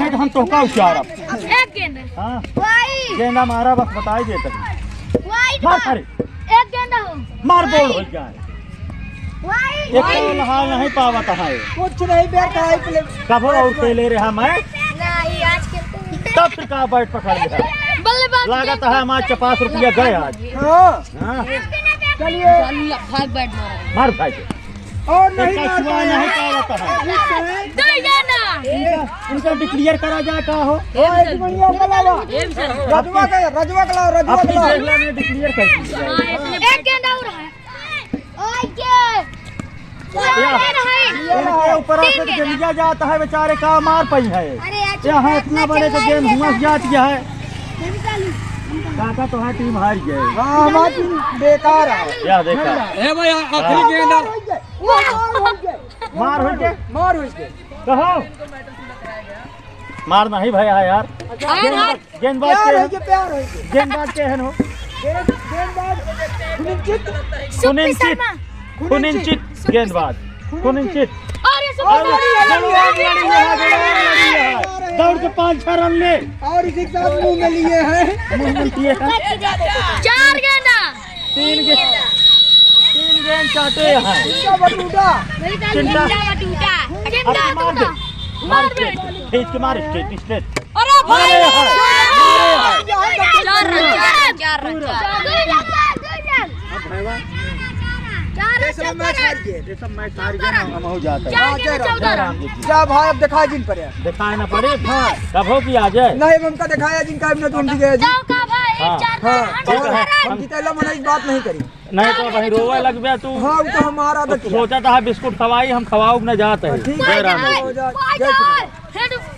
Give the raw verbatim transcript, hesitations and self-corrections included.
नहीं तो हम तोहका उचारब। एक गेंद। हाँ। वाई। गेंदा मारा, बस बताई दे तक। वाई मार बा। सारे। एक गेंदा हो। मार, बोल हो जाए। वाई। एक तो हाल नहीं पावत है। कुछ नहीं, बैठ है, play। कब और खेले रहा मैं? नहीं, आज खेलते हैं। तब फिर का बैट पकड़ लिया? बल्लेबाज लागत है हमार पचास रुपया गए आज। हाँ। हाँ। चलिए। भाग बैट मारा। मार भाई के। और नहीं एक का मारता छुआ है। नहीं पावत है। दो गेंदा। इनका, इनका declare करा जाए का हो? हाँ, एक बढ़िया वाला। रजवा का, रजवा का लाओ, रजवा का अपनी लाओ। देख ला, मैं declare कर दी। हाँ, एक गेंद और है। ओके। या, इनके ऊपर से गेंद जाता है, बेचारे का मार पाई है। अरे यार, यहाँ इतना बड़े का गेंद हुआ जात गया है। काका, तुम्हारी टीम हार गई। हाँ, हमारी टीम बेकार है। क्या देखा? ए भाई, आखिरी गेंद है। मार हो गए। मार हो गए। कहो। मार नहीं भया है यार। गेंदबाज, गेंदबाज प्यार के हो हैं? गए, प्यार हो गए। गेंदबाज के हैं हो? गेंद-, गेंदबाज सुनिश्चित। सुनिश्चित। शर्मा। सुनिश्चित गेंदबाज। सुनिश्चित। और ये और सुपर लड़ी है, लड़ी है, लड़ी है, लड़ी है। दौड़ के पाँच छह रन ले। और इसी के साथ मुंह में लिए हैं। मुंह में लिए हैं। चार गेंदा। तीन गे-, तीन गेंद चाटे हैं। चिंता बटूटा। चिंता। चिंता बटूटा। चिंता अब मार दे। बटूटा। मार दे। खींच के मार, straight, straight। अरे भाई! अरे हाय। चार रन, चार रन, चार रन, चार रन। अब भाईवा, चार रन, ये सब मैच हार गए। ये सब मैच हार गए ना, हम हो जाता है। चार के चौदह रन। जा भाई, अब दिखा जिन पर यार। दिखाए ना पड़े। हाँ। कब हो कि आ जाए? नहीं, हमका दिखाया जिनका, हमने तुम दिखाया जी। जाओ का भाई, हाँ। चार हाँ। रन। ठीक है, हम हम जितेला मना इस बात नहीं करी। नहीं तो भाई रोवे लग गया तू। हाँ, वो तो हमारा आदत है। सोचा था बिस्कुट खवाई, हम खवाऊ न जाते हैं। ठीक है, जय राम जी। हो जा, जय श्री राम।